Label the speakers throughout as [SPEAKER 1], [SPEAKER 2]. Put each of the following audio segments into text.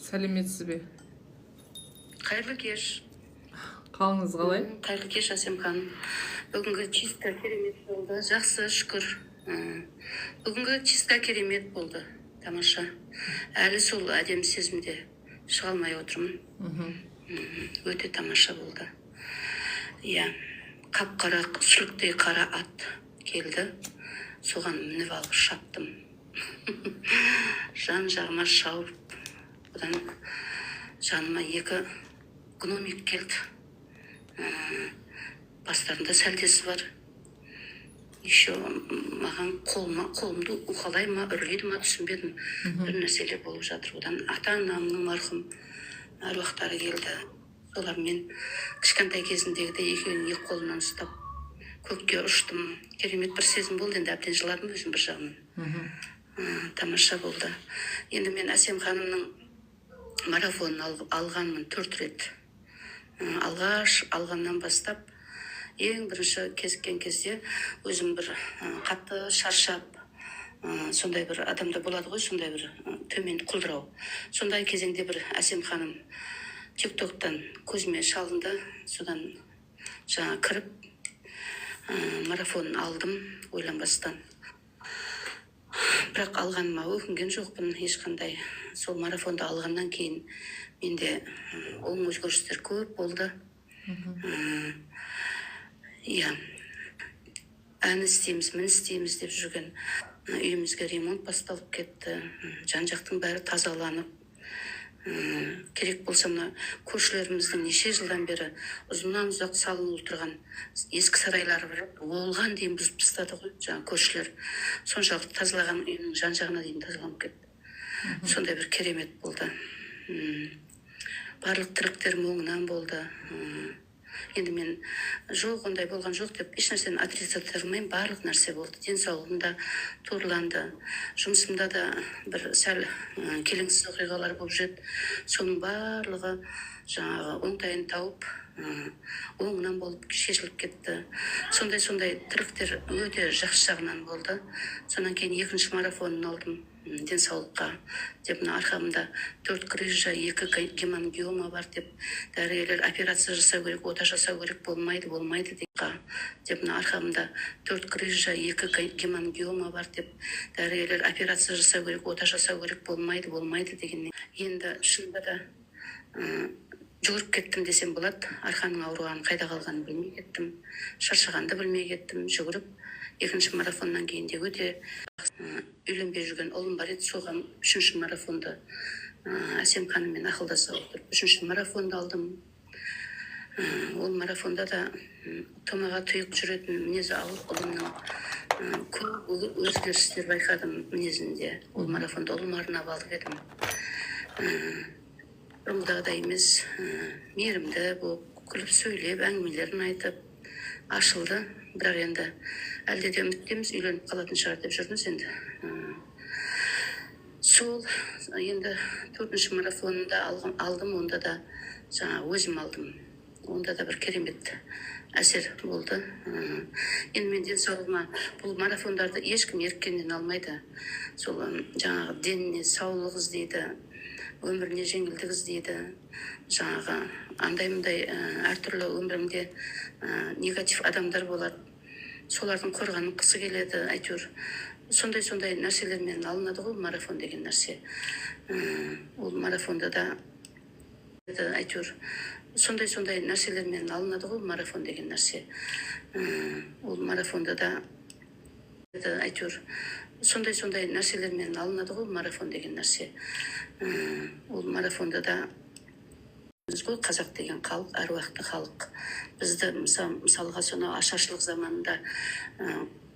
[SPEAKER 1] Сәлеметсіз бе?
[SPEAKER 2] Қайырлы кеш.
[SPEAKER 1] Қалыңыз қалай?
[SPEAKER 2] Қайырлы кеш, Әсем ханым. Бүгінгі чистка керемет болды. Жақсы, шүкір. Бүгінгі чистка керемет болды, тамаша. Әлі сол әдемі сезімде шыға алмай отырмын. Өте тамаша болды, иә. Қап қара, сүліктей қара ат келді, соған мініп алып шаптым, жан жағыма шауып. Одан жаныма екі гномик келді. Бастарында сәлдесі бар еще. Маған қолыма, қолымды уқалай ма, үрлейді ма, түсінбедім, бір нәрселер болып жатыр. Одан ата анамның марқұм әруақтары келді. Солармен кішкентай кезімдегідей екеуінің екі қолынан ұстап, көкке ұштым. Керемет бір сезім болды. Енді әбден жыладым өзім бір жағынан. Тамаша болды. Енді мен Әсем ханымның марафонын алғанмын төрт рет. Алғаш алғаннан бастап, ең бірінші кезіккен кезде өзім бір қатты шаршап, сондай бір адамда болады ғой сондай бір төмен құлдырау, сондай кезеңде бір Әсем ханым Тик Токтан көзіме шалынды. Содан жаңа кіріп, марафонын алдым ойланбастан. Бірақ алғаныма өкінген жоқпын ешқандай. Сол марафонды алғаннан кейін менде оң өзгерістер көп болды. Иә, ән істейміз, мін істейміз деп жүрген үйімізге ремонт басталып кетті. Жан жақтың бәрі тазаланып, керек болса, мына көршілеріміздің неше жылдан бері ұзыннан ұзақ салынулы тұрған ескі сарайлары бар еді, оған дейін бұзып тастады ғой жаңағы көршілер. Соншалықты тазалаған үйінің жан жағына дейін тазаланып кетті. Сондай бір керемет болды. Барлық тірліктерім оңынан болды. Енді мен жоқ, ондай болған жоқ деп ешнәрсені отрицать ете алмаймын. Барлық нәрсе болды. Денсаулығым да турланды, жұмысымда да бір сәл келеңсіз оқиғалар болып жүреді, соның барлығы жаңағы оңтайын тауып, оңынан болып шешіліп кетті. Сондай сондай тірліктер өте жақсы жағынан болды. Содан кейін екінші марафонын алдым денсаулыққа деп. Мына арқамда төрт грыжа, екі гемангиома бар деп, дәрігерлер операция жасау керек, ота жасау керек, болмайды, болмайды деп деп. Мына арқамда төрт грыжа, екі гемангиома бар деп, дәрігерлер операция жасау керек, ота жасау керек, болмайды, болмайды дегеннен, енді шынында да жүгіріп кеттім десем болады. Арқаның ауырғанын, қайда қалғанын білмей кеттім, шаршағанды білмей кеттім жүгіріп. Екінші марафоннан кейін де өте үйленбей жүрген ұлым бар еді, соған үшінші марафонды, Әсем ханыммен ақылдаса отырып, үшінші марафонды алдым. Ол марафонда да томаға тұйық жүретін мінезі ауыр ұлымның көп өзгерістер байқадым мінезінде. Ол марафонды ұлыма арнап алып едім. Бұрынғыдағыдай емес, мейірімді болып, күліп сөйлеп, әңгімелерін айтып ашылды. Бірақ енді әлде де үміттеміз, үйленіп қалатын шығар деп жүрміз енді. Сол енді төртінші марафонында алдым. Онда да жаңа өзім алдым, онда да бір керемет әсер болды. Енді мен денсаулығыма, бұл марафондарды ешкім еріккеннен алмайды. Сол жаңағы деніне саулық іздейді, өміріне жеңілдік іздейді. Жаңағы андай мындай әртүрлі өміріңде негатив адамдар болады, солардың қорғанғысы келеді. Әйтеуір сондай сондай нәрселермен алынады ғой марафон деген нәрсе. Ол марафонда да әйтеуір сондай сондай нәрселермен алынады ғой марафон деген нәрсе. Ол марафонда да әйтеуір сондай сондай нәрселермен алынады ғой марафон деген нәрсе. Ол марафонда да біз ғой, қазақ деген халық әруақты халық. Бізді мысалға, сонау ашаршылық заманында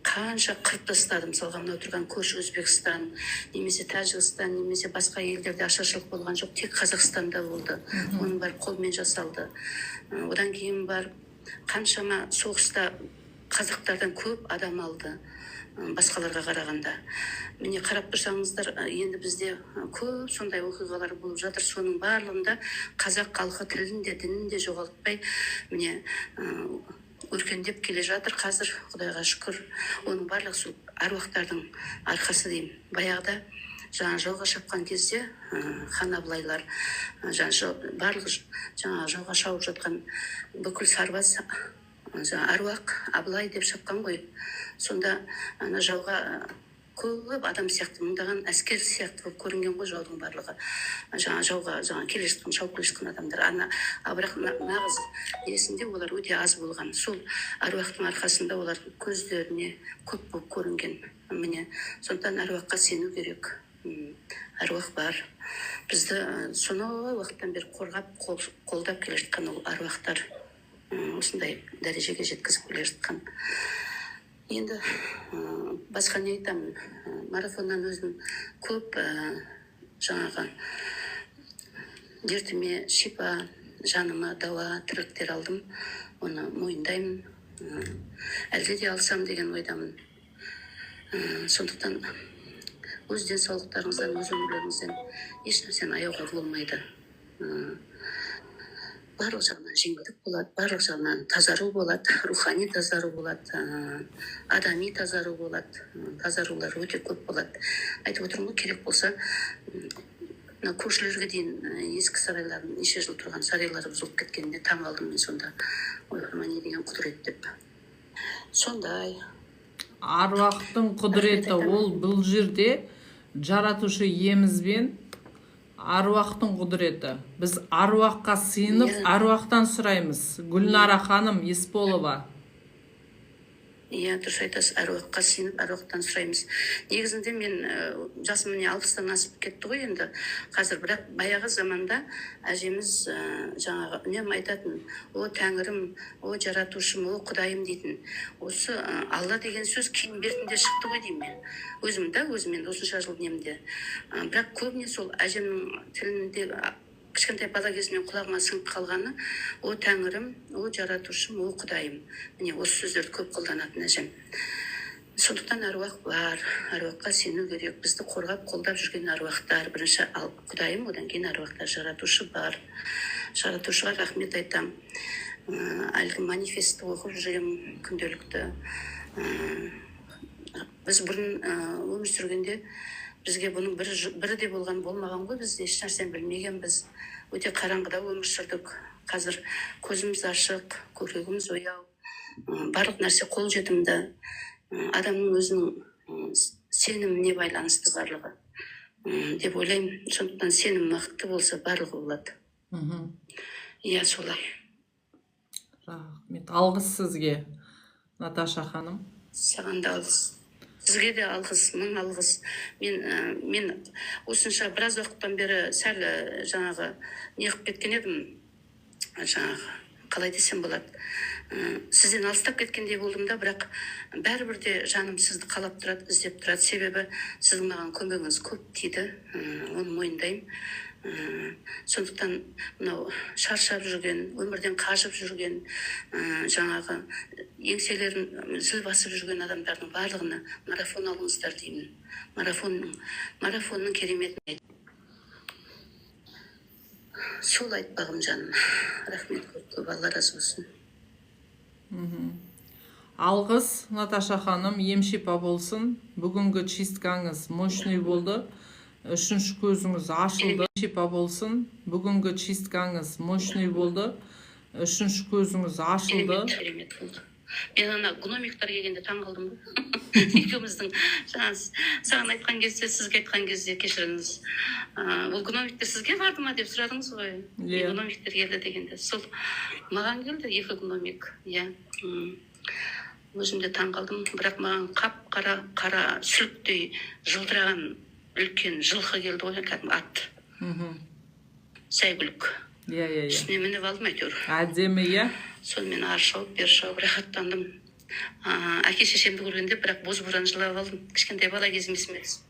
[SPEAKER 2] қанша қырып тастады. Мысалға, мынау тұрған көрші Өзбекстан немесе Тәжікстан немесе басқа елдерде ашаршылық болған жоқ, тек Қазақстанда болды. Оның бәрі қолмен жасалды. Одан кейін барып қаншама соғыста қазақтардан көп адам алды басқаларға қарағанда. Міне, қарап тұрсаңыздар, енді бізде көп сондай оқиғалар болып жатыр. Соның барлығында қазақ халқы тілін де, дінін де жоғалтпай, міне, өркендеп келе жатыр қазір, құдайға шүкір. Оның барлығы сол әруақтардың арқасы деймін. Баяғыда Жаңа жауға шапқан кезде хан Абылайлар, жаңа барлық жаңағы жауға шауып жатқан бүкіл сарбаз жаңа «Әруақ, Абылай» деп шапқан ғой. Сонда ана жауға көп адам сияқты, мыңдаған әскер сияқты болып көрінген ғой жаудың барлығы, жаңа жауға жаңа келе жатқан, шауып келе жатқан адамдар ана. А бірақ нағыз несінде олар өте аз болған. Сол әруақтың арқасында олар көздеріне көп болып көрінген. Міне, сондықтан әруаққа сену керек. Әруақ бар. Бізді сонау уақыттан бері қорғап, қолдап келе жатқан ол әруақтар, осындай дәрежеге жеткізіп келе жатқан. Енді басқа не айтамын? Марафоннан өзім көп жаңағы дертіме шипа, жаныма дауа, тірліктер алдым, оны мойындаймын. Әлде де алсам деген ойдамын. Сондықтан өз денсаулықтарыңыздан, өз өмірлеріңізден еш нәрсені аяуға болмайды. Барлық жағынан жеңілдік болады, барлық жағынан тазару болады, рухани тазару болады, адами тазару болады. Тазарулар өте көп болады. Айтып отырмын ғой, керек болса, мына көршілерге дейін ескі сарайлардың, неше жыл тұрған сарайлары бұзылып кеткеніне таң қалдым мен сонда. Ойпырмай, не деген құдірет деп. Сондай.
[SPEAKER 1] Аруақтың құдіреті.
[SPEAKER 2] Рахмет.
[SPEAKER 1] Ол бұл жерде Жаратушы иемізбен аруақтың құдіреті. Біз аруаққа сыйынып, аруақтан сұраймыз, Гүлнара ханым Есполова.
[SPEAKER 2] Иә, дұрыс айтасыз. Әруаққа сыйынып, әруақтан сұраймыз. Негізінде мен жасым, міне, 60-тан асып кетті ғой енді қазір. Бірақ баяғы заманда әжеміз жаңағы үнемі айтатын: «О Тәңірім, о Жаратушым, о Құдайым» дейтін. Осы Алла деген сөз кейін бертінде шықты ғой деймін мен өзім да, өзім енді осынша жыл немде. Бірақ көбіне сол әжемнің тілінде, кішкентай бала кезімнен құлағыма сіңіп қалғаны: «О Тәңірім, о Жаратушым, о Құдайым». Міне, осы сөздерді көп қолданатын әжем. Сондықтан әруақ бар, әруаққа сену керек. Бізді қорғап, қолдап жүрген әруақтар бірінші, ал Құдайым, одан кейін әруақтар, Жаратушы бар. Жаратушыға рахмет айтамын. Әлгі манифестті оқып жүремін күнделікті. Біз бұрын өмір сүргенде бізге бұның бірі де болған болмаған ғой. Біз еш нәрсені білмегенбіз, өте қараңғыда өмір сүрдік. Қазір көзіміз ашық, көкірегіміз ояу, барлық нәрсе қолжетімді. Адамның өзінің сеніміне байланысты барлығы деп ойлаймын. Сондықтан сенім мықты болса, барлығы болады. Иә, солай.
[SPEAKER 1] Рахмет, алғыс сізге, Наташа ханым.
[SPEAKER 2] Саған да алғыс, сізге де алғыс, мың алғыс. Мен осынша біраз уақыттан бері сәл жаңағы не қылып кеткен едім, жаңағы қалай десем болады, сізден алыстап кеткендей болдым да. Бірақ бәрібір де жаным сізді қалап тұрады, іздеп тұрады, себебі сіздің маған көмегіңіз көп тиді, оны мойындаймын. Сондықтан мынау шаршап жүрген, өмірден қажып жүрген, жаңағы еңселерін зіл басып жүрген адамдардың барлығына марафон алыңыздар деймін. Марафонның кереметін сол айтпағым, жаным. Рахмет көп көп, Алла разы болсын.
[SPEAKER 1] Алғыс, Наташа ханым, ем шипа болсын. Бүгінгі чисткаңыз мощный болды, үшінші көзіңіз ашылды. Шипа болсын. Бүгінгі чисткаңыз мощный болды, үшінші көзіңіз ашылды.
[SPEAKER 2] Керемет, керемет болды. Мен ана гномиктар келгенде таң қалдым ғой. Екеуміздің жаңа саған айтқан кезде, сізге айтқан кезде, кешіріңіз, ол гномиктер сізге барды ма деп сұрадыңыз ғой.
[SPEAKER 1] Иә.
[SPEAKER 2] Гномиктер келді дегенде, сол маған келді екі гномик, иә. Өзім де таң қалдым. Бірақ маған қап қара, қара сүліктей жылтыраған үлкен жылқы келді ғой, кәдімгі ат, сәйгүлік.
[SPEAKER 1] иә иә иә
[SPEAKER 2] Үстіне мініп алдым әйтеуір.
[SPEAKER 1] Әдемі, иә.
[SPEAKER 2] Сонымен ары шауып, бері шауып, рахаттандым. Әке шешемді көргенде бірақ боз боран жылап алдым. Кішкентай бала кезім есіме түсті.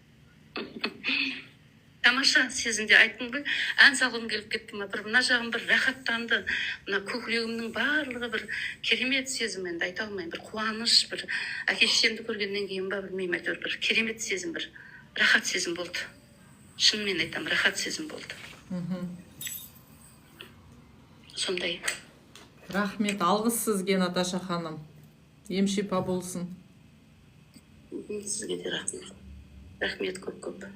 [SPEAKER 2] Тамаша сезімде, айттым ғой, ән салғым келіп кетті ма, бір мына жағым бір рахаттанды, мына көкірегімнің барлығы бір керемет сезім. Енді айта алмаймын, бір қуаныш, бір әке шешемді көргеннен кейін ба, білмеймін, әйтеуір бір керемет сезім, бір рахат сезім болды. Шынымен айтамын, рахат сезім болды. Сондай.
[SPEAKER 1] Рахмет, алғыс сізге, Наташа ханым, ем шипа болсын.
[SPEAKER 2] Сізге де рахмет, рахмет көп көп.